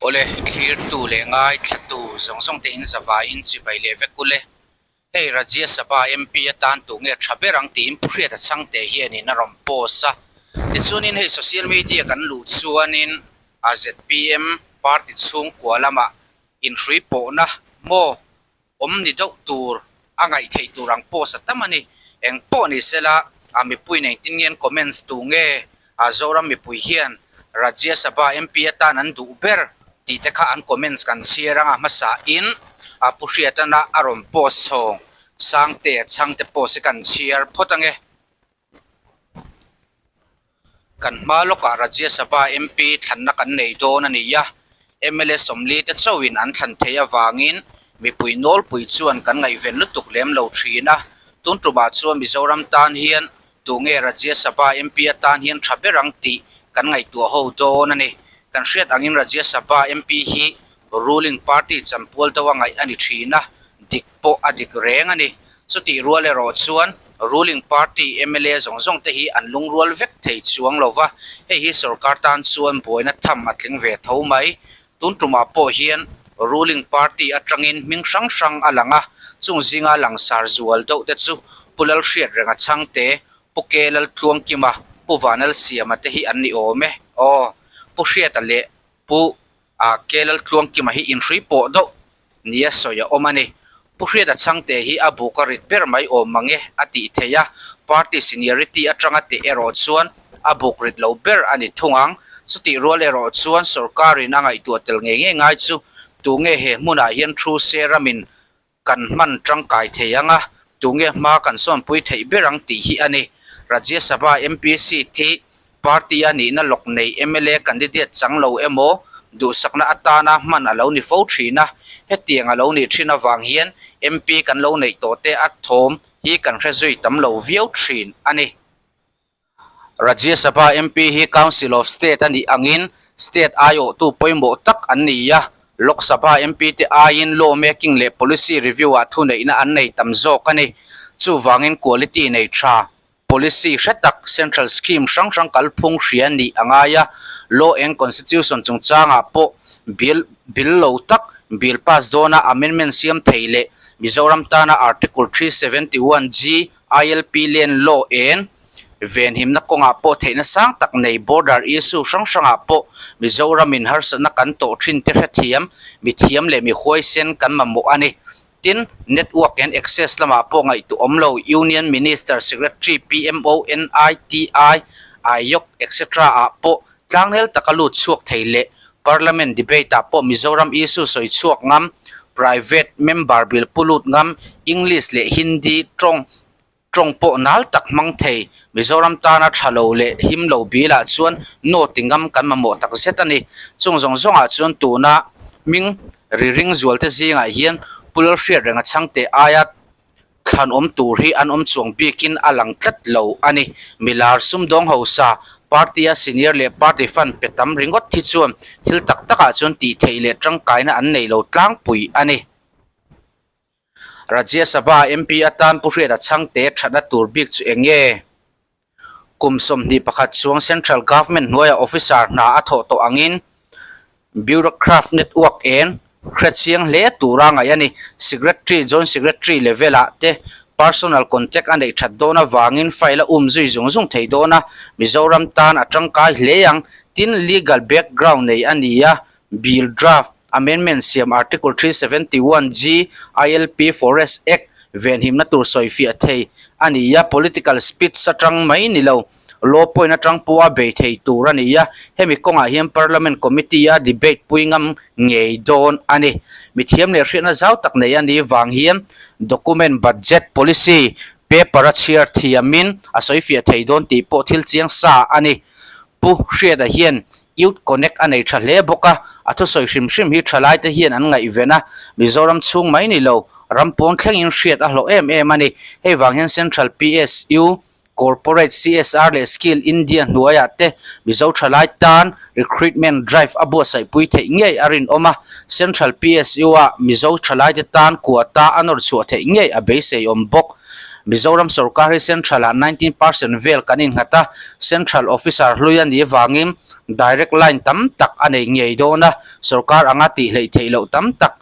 Awle, thlirtu leh ngaithlatu zawng zawng te in zavaiin chibai leh vek ule. Hei Rajya Sabha MP atan tu nge tha ber ang tiin Pu Hriata Chhangte hianin a rawn post a. Tichuanin hei social media kan luh chuanin a zpm party chhungkua lamah inhrui pawhna maw awm ni deuh tur a ngaih theih tur ang post a tam a ni. Eng pawh ni sela a mipui in engtin nge an comments tu nge a Zoram mipui hian Rajya Sabha MP atan an duh ber tih te kha an comments kan chhiar anga hmasa in a Pu Hriatana a rawn post chhawng Sangte Chhangte post hi kan chhiar phawt ange. Kan hma lawkah Rajya Sabha MP thlanna kan nei dawn a ni a, mla sawmli te chauhin an thlan theih avangin mipui nawlpui chuan kan ngaihven lutuk lem lo thin a. Tun tumah chuan Mizoram tan hian tunge Rajya Sabha MP atan hian tha ber ang tih kan ngaihtuah ho dawn a ni. Kan hriat angin Rajya Sabha MP hi ruling party chanpual deuha ngaih a ni thin a, dik pawh a dik reng a ni. Chutih rual erawh chuan ruling party mla zawng zawng te hi an lungrual vek thei chuang lo va, hei hi sorkar tan chuan buaina tham a tling ve tho mai. Tun tumah pawh hian ruling party atangin hming hrang hrang a lang a, chung zinga langsar zual deuh te chu Pu Lalhriatrenga Chhangte, Pu Ke Laltluangkima, Pu Vanalsiama te hi an ni awm e. Aw, Pu Hriata leh Pu A Kelaltluangkima hi inhrui pawh deuh nia sawi a awm a ni. Pu Hriata Chhangte hi a buk a rit ber mai awm mang e a tih theih a, party seniority atanga teh erawh chuan a buk rit lo ber a ni thung ang. Chutih rual erawh chuan sorkarin a ngaihtuah tel ngei ngei ngai chu tunge he hmunah hian thu se ramin kan hman tangkai thei ang a, tunge hma kan sawnpui theih ber ang tih hi a ni. Rajya Sabha MP seat hi party a nihna lawk nei mla candidate chang lo emaw duhsakna atana hman a lo ni fo thin a, hetiang a lo nih thin avang hian MP kan lo neih tawh te a thawm hi kan hre zui tam lo viau thin a ni. Rajya Sabha MP hi Council of State a nih angin state aiawhtu pawimawh tak an ni a, Lok Sabha MP te aiin law making leh policy review ah thuneihna an nei tam zawk a ni. Chuvangin quality nei tha, policy hre tak, central scheme hrang hrang kalphung hria nih a ngai a, law and constitution chungchangah pawh bill bill lo tak, bill pass dawna amendment siam thei leh Mizoram tana Article 371 G ILP Land Law en venhimna kawngah pawh theihna sang tak nei border issue hrang hrangah pawh Mizoramin harsatna kan tawh thin te hrethiam, mithiam leh mihuaisen kan mamawh a ni. Tin, network and access lamah pawh ngaihtuah awm lo Union Minister, Secretary, PMO, NITI, Aayog etc ah pawh tlangnel taka lut chhuak thei leh Parliament debate ah pawh Mizoram issue sawi chhuak ngam, private member bill pu lut ngam, English leh Hindi tawng tawng pawh nal tak hmang thei, Mizoram tana tha lo leh him lo bil ah chuan no ti ngam kan mamawh tak zet a ni. Chung zawng zawng ah chuan tuna hming ri ring zual te zingah hian Pu Lalhriatrenga Chhangte aia Thlan awm tur hi an awm chuang bikin a lang tlat lo a ni. Milar sumdawng hausa, party a senior leh party fund pe tam ringawt hi chuan thil tak takah chuan tih theih leh tangkaina an nei lo tlangpui a ni. Rajya Sabha MP atan Pu Hriata Chhangte thatna tur bik chu eng nge? Kum 21 chuang Central Government hnuaiah officer hna a thawh tawh angin Bureaucraft network en hrechiang hle tura ngaih a ni. Secretary, Joint Secretary level ah te personal contact a neih that dawn avangin file a um zui zung zung thei dawn a, Mizoram tan a tangkai hle ang. Tin, legal background nei a ni a, bill draft, amendment siam Article 371 G ILP Forest Act venhimna tur sawifiah thei a ni a, political speech atang mai ni lo, law point atang pawha bei thei tur a ni a, hemi kawngah hian Parliament Committee a debate pui ngam ngei dawn a ni. Mithiam leh hriatna zau tak nei a nih vang hian document, budget, policy, paper a chhiar thiamin a sawifiah thei dawn tih pawh thil chiang sa a ni. Pu Hriata hian Youth Connect a nei tha hle bawk a, a thusawi hrim hrim hi thalai te hian an ngaihven a, Mizoram chhung mai ni lo, ram pawn thlengin hriat a hlawh em em a ni. Hei vang hian Central PSU, Corporate CSR leh Skill India hnuaiah te Mizo thalai tan recruitment drive a buatsaihpui theih ngei a rinawm a, Central PSU-ah Mizo thalai te tan quota a nawr chhuah theih ngei a beisei awm bawk. Mizoram sorkar hi Central ah 19 percent vel kan innghat a, Central officer hlui a nih vangin direct line tam tak a nei ngei dawn a, sorkar anga tih hleih theih loh tam tak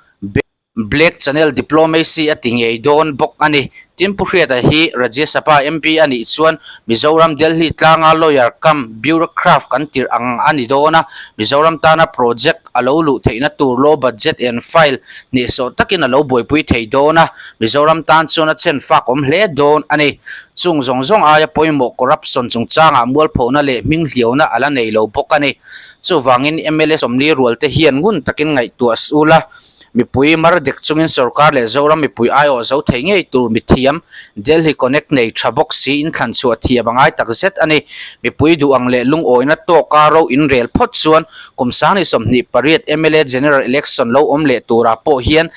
Black Channel Diplomacy a ti ngei dawn bawk a ni. Tin Pu Hriata hi Rajya Sabha MP a nih chuan Mizoram Delhi tlanga lawyer cum bureaucraft kan tirh ang a ni dawn a, Mizoram tana project a lo luh theihna tur low budget and file hnehsawh takin a lo buaipui thei dawn a, Mizoram tan chuan a chhen fak awm hle dawn a ni. Chung zawng zawng aia pawimawh corruption chungchangah mualphona leh hming hliauna a la nei lo bawk a ni. Chuvangin mla sawmli rualte hian ngun takin ngaihtuah sul a. Mipui mar dek chungin sorkar leh Zoram mipui aiawh zo thei ngei tur mithiam Delhi Connect nei tha bawk si in thlan chhuah thiam a ngai tak zet a ni. Mipui duh ang leh lungawina tawka ro inrel phawt chuan kum sangni 28 mla General Election lo awm leh turah pawh hian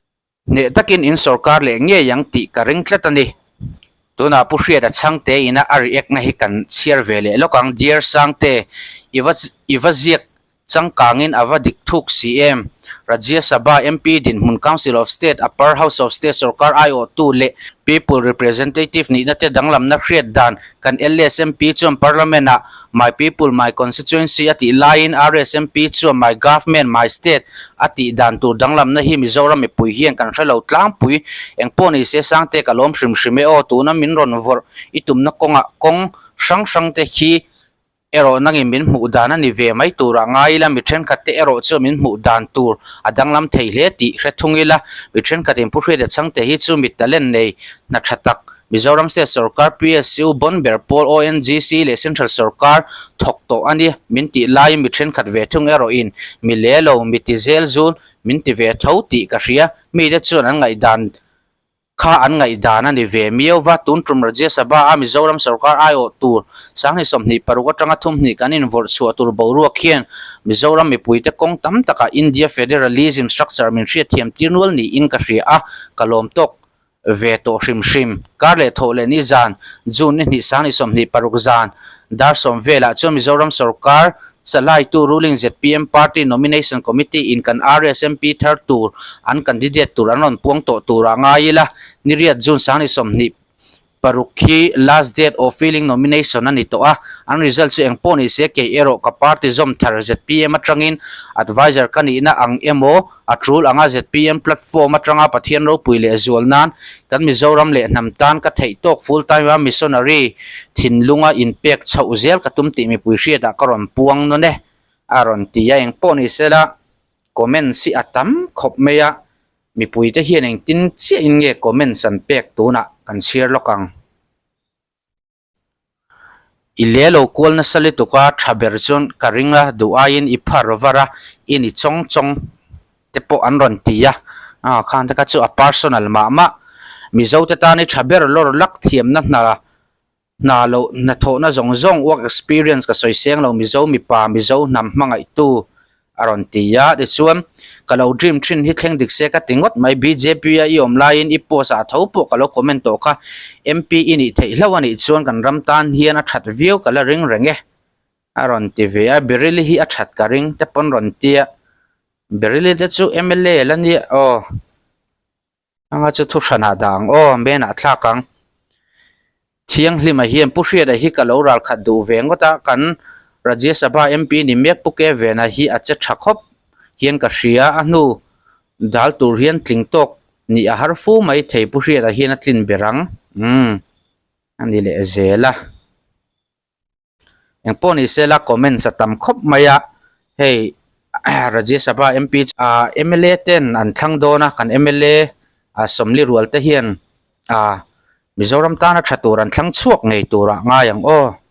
hneh takin in sorkar leh ngei ang tih ka ring tlat a ni. Tunah Pu Hriata Chhangte ina a react na hi kan chhiar ve leh lawk ang. Dear Sangte, i va i va ziak changkangin a va dik thuk si em? Rajya Sabha MP dinhmun Council of State, Upper House of State sorkar aiawhtu leh People Representative nihna te danglamna hriat dan kan LSMP chuan Parliament ah My People, My Constituency a tih laiin RSMP chuan My Government, My State a tih dan tur danglamna hi Mizoram mipui hian kan hre lo tlangpui. Engpawh ni se Sangte ka lawm hrim hrim e aw, tuna min rawn vawrh i tumna kawngah kawng hrang hrang te khi erawh nangin min hmuh dan a ni ve mai turah ngai ila, mi thenkhat te erawh chuan min hmuh dan tur a danglam thei hle tih hre thung ila, mi thenkhatin Pu Hriata Chhangte hi chu mi talent nei hna tha tak Mizoram State Sorkar PSU bon ber pawl ONGC leh Central Sorkar thawk tawh a ni min tih laiin mi thenkhat ve thung erawhin mi le lo, mi ti zel zul min ti ve tho tih ka hria. Mite chuan an ngaihdan kha an ngaihdan a ni ve miau va, tun tum Rajya Sabha a Mizoram Sorkar aiawh tur sanghnih 26 atanga thumhnih kan invawrh chhuah tur boruak hian Mizoram mipuite kawng tam takah India Federalism structure min hriatthiam tir nual niin ka hria a, ka lawm tawk. ve tawh hrim hrim. Kar leh thawh leh ni zan, June ni hnih 2026 zan, dar sawm velah chuan Mizoram sorkar chalaitu ruling zpm party nomination committee in kan RSMP thar tur an candidate tur an rawn puang tawh turah ngai ila, ni riat June 2026 khi last date of filing nomination a ni tawh a, an result chu eng pawh ni se kei erawh ka party zawm thar zpm atangin adviser ka nihna ang emaw A tul anga zpm platform atanga Pathian ropui leh zual nan kan Mizoram leh hnam tan ka theih tawk full time a missionary thinlunga inpek chhoh zel ka tum tih mipui hriatah ka rawn puang nawn e a rawn ti a, engpawh ni sela comments hi a tam khawp mai a, mipuite hian engtin chiahin nge comments an pek tunah kan chhiar lawk ang. I le lo kual nasa lutuk a, tha ber chuan ka ring a, duh aiin i phar var a, i ni chawng chawng te pawh an rawn ti a, ah khan te kha chu a personal mah mah. Mizo te tan i tha ber lawr lak thiamna hna hna loh hnathawhna zawng zawng work experience ka sawi seng lo Mizo mipa Mizo hnam hmangaihtu A rawn ti a, tichuan, Ka lo dream thin hi thleng dik se ka ti ngawt mai, bjp a i awm laiin i post ah tho pawh ka lo comment tawh kha, MP i nih theih hlauh a nih chuan kan ram tan hian a that viau ka la ring reng e, a rawn ti ve a, Birili hi a that ka ring te pawn rawn ti a, Birili te chu mla la nia aw, anga chu thu hranah dah ang aw, menah thlak ang. Thianghlima hian Pu Hriata hi ka lo ral khat duh ve ngawt a, kan Rajya Sabha MP ni mek Pu Ke Vena hi a che tha khawp hian ka hria, a hnu dal tur hian tling tawk nih a har fu mai thei Pu Hriata hian a tlin ber ang, umm a ni leh zel a. Engpawh ni sela comments a tam khawp mai a, hei Rajya Sabha MP ah mla ten an thlang dawn a, kan mla ah sawmli rual te hian ah Mizoram tana tha tur an thlang chhuak ngei turah ngai ang aw.